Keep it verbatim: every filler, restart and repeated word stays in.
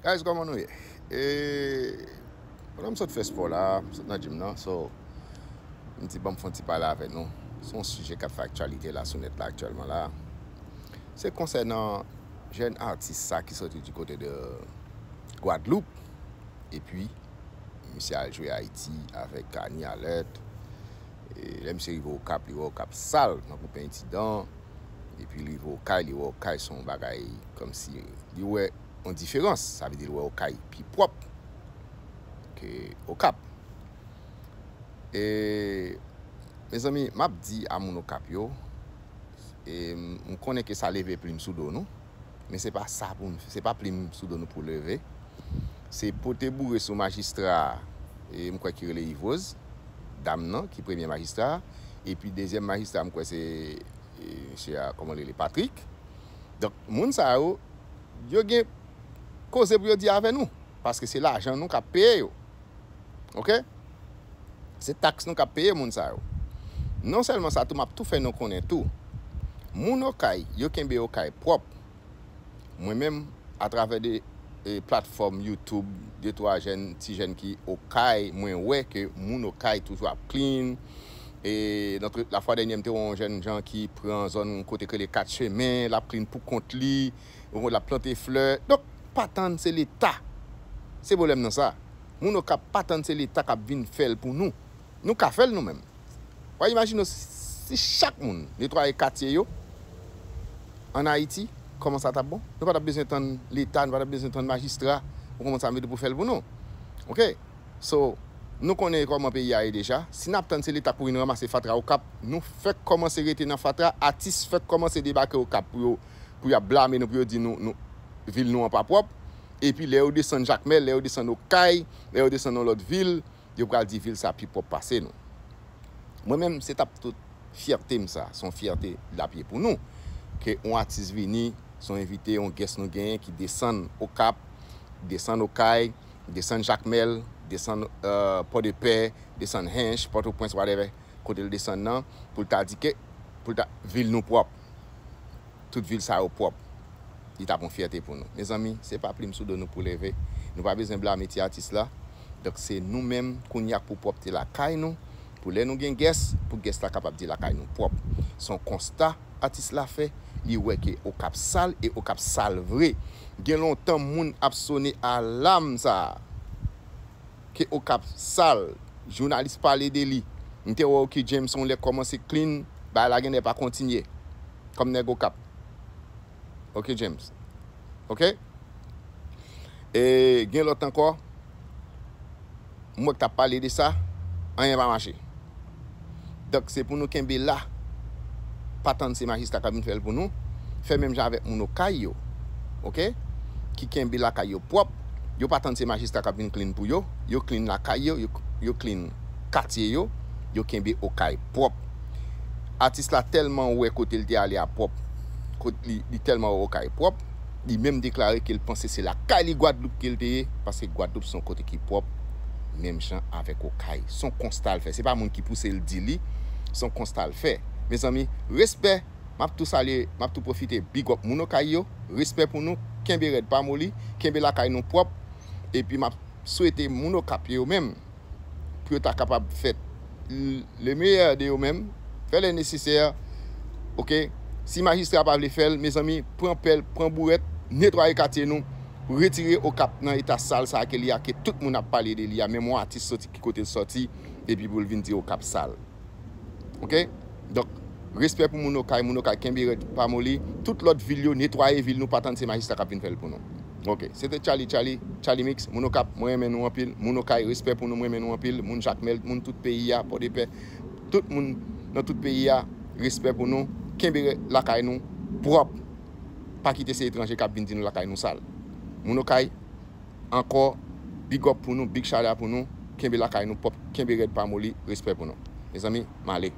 Guys, kòman nou ye? E, pandan m sot fè spò la, m sot nan gym nan, so, m di ban m fè yon ti pale avè nou. Se yon sijè k ap fè aktyalite la sou nèt la aktyèlman la. Se konsènan jèn atis sa ki soti di kote de Gwadloup, epi misye al jwe Ayiti avèk Annie Alert. E lè misye rive Okap, li wè Okap sal, tankou penyen ti dan. Epi li rive Okay, li wè Okay se yon bagay kòmsi li wè yon diferans. Sa vle di l wè Okay pi pwòp ke Okap. E, mezanmi, m ap di a moun Okap yo, e m, m konnen ke sa leve plim sou do nou, men se pa sa pou n, se pa plim sou do nou pou leve. Se pote boure sou majistra, e m kwè ki rele Yvoz, dam nan, ki premye majistra, epi dezyèm majistra, m kwè se, e, misye a, kòman l rele, Patrick. Donk, moun sa yo, yo gen koze pou yo di avè nou, paske se lajan nou k ap peye yo. Oke? Se taks nou k ap peye moun sa yo. Non sèlman sa, tou, m ap tou fè nou konnen tou. Moun Okay, yo kenbe Okay pwòp. Mwen menm, atravè de, e, platfòm YouTube, de twa jèn, ti jèn ki Okay, mwen wè ke moun Okay toujou ap clean. E, nan, lafwa dènye, m te wè yon jèn jan ki pran zòn kote k rele Kat Chemen, l ap clean pou kont li, ou konn, l ap plante flè. Donk, pa tann se Leta. Se pwoblèm nan sa. Moun Okap pa tann se Leta k ap vin fè l pou nou. Nou ka fè l nou menm. W a imajine w si chak moun netwaye katye yo ann Ayiti, kòman sa t ap bon? Nou pa t ap bezwen tann Leta, nou pa t ap bezwen tann majistra, ou konprann sa m vle di, pou fè l pou nou. Oke? So, nou konnen kòman peyi a ye deja. Si n ap tann se Leta pou vin ranmase fatra Okap, nou fèk kòmanse rete nan fatra, atis fèk kòmanse debake Okap pou yo, pou y ap blame nou, pou yo di nou, nou, vil nou an pa pwòp. Epi lè yo desann Jakmèl, lè yo desann Okay, lè yo desann yon lòt vil, yo pral di vil sa pi pwòp pase nou. Mwen menm, se t ap tout fyète m sa, se yon fyète l ap ye pou nou. Ke yon atis vini, se yon envite, yon guest nou genyen ki desann Okap, desann Okay, desann Jakmèl, desann, euh, Pòdepè, desann Hench, Pòtoprens, whatever, kote l desann nan, pou l ta di ke, pou l ta, vil nou pwòp. Tout vil sa yo pwòp. Li t ap yon fyète pou nou. Mezanmi, se pa plim sou do nou pou leve. Nou pa bezwen blame ti atis la. Donk, se nou menm, kounye a, k pou pwòpte lakay nou. Pou lè nou gen guest, pou guest la kapab di lakay nou pwòp. Se yon konsta atis la fè. Li wè ke Okap sal, e Okap sal vre. Gen lontan moun ap sone alam sa a. Ke Okap sal, jounalis pale de li. M te wè Oky James yon lè kòmanse clean, bagay la genlè pa kontinye. Kòm nèg Okap. Oky James. Oke? E gen lòt ankò, m wè k t ap pale de sa, anyen pa mache. Donk, se pou nou kenbe la, pa tann se majistra k ap vin fè l pou nou. Fè menm jan avèk moun Okay yo, oke? Ki kenbe lakay yo pwòp. Yo pa tann se majistra k ap vin clean pou yo. Yo clean lakay yo, yo, yo clean katye yo, yo kenbe Okay pwòp. Atis la tèlman wè kote l te ale a pwòp, kot li, li tèlman wè Okay pwòp, li menm deklare ke l panse se lakay li Gwadloup ke l te ye, paske Gwadloup se yon kote ki pwòp, menm jan avèk Okay. Se yon konsta l fè. Se pa moun ki pouse l di li, se yon konsta l fè. Mezanmi, respè, m ap tou salye, m ap tou pwofite big up moun Okay yo, respè pou nou, kenbe rèd pa moli, kenbe lakay nou pwòp, epi m ap swete moun Okap yo menm, pou yo ta kapab fè l-, le meyè de yo menm, fè le nesesè, oke? Si majistra pa vle fè l, mezanmi, pran pèl, pran bourèt, netwaye katye nou, retire Okap nan eta sal sa a ke li a, ke tout moun ap pale de li a, menm yon atis soti ki kote l soti, epi pou l vin di Okap sal. Oke? Donk, respè pou moun Okay, moun Okay kenbe rèd pa moli. Tout lòt vil yo, netwaye vil nou, pa tann se majistra k ap vin fè l pou nou. Oke, se te Charlie, Charlie, Charlie Mix, moun Okap, mwen renmen nou anpil. Moun Okay, respè pou nou, mwen renmen nou anpil. Moun Jakmèl, moun tout peyi a, Pòdepè, tout moun nan tout peyi a, respè pou nou. Kenbe rè-, lakay nou pwòp. Pa kite se etranje k ap vin di nou lakay nou sal. Moun Okay, ankò, big up pou nou, big shout out pou nou. Kenbe lakay nou pwòp, kenbe rèd pa moli, respè pou nou. Mezanmi, m ale.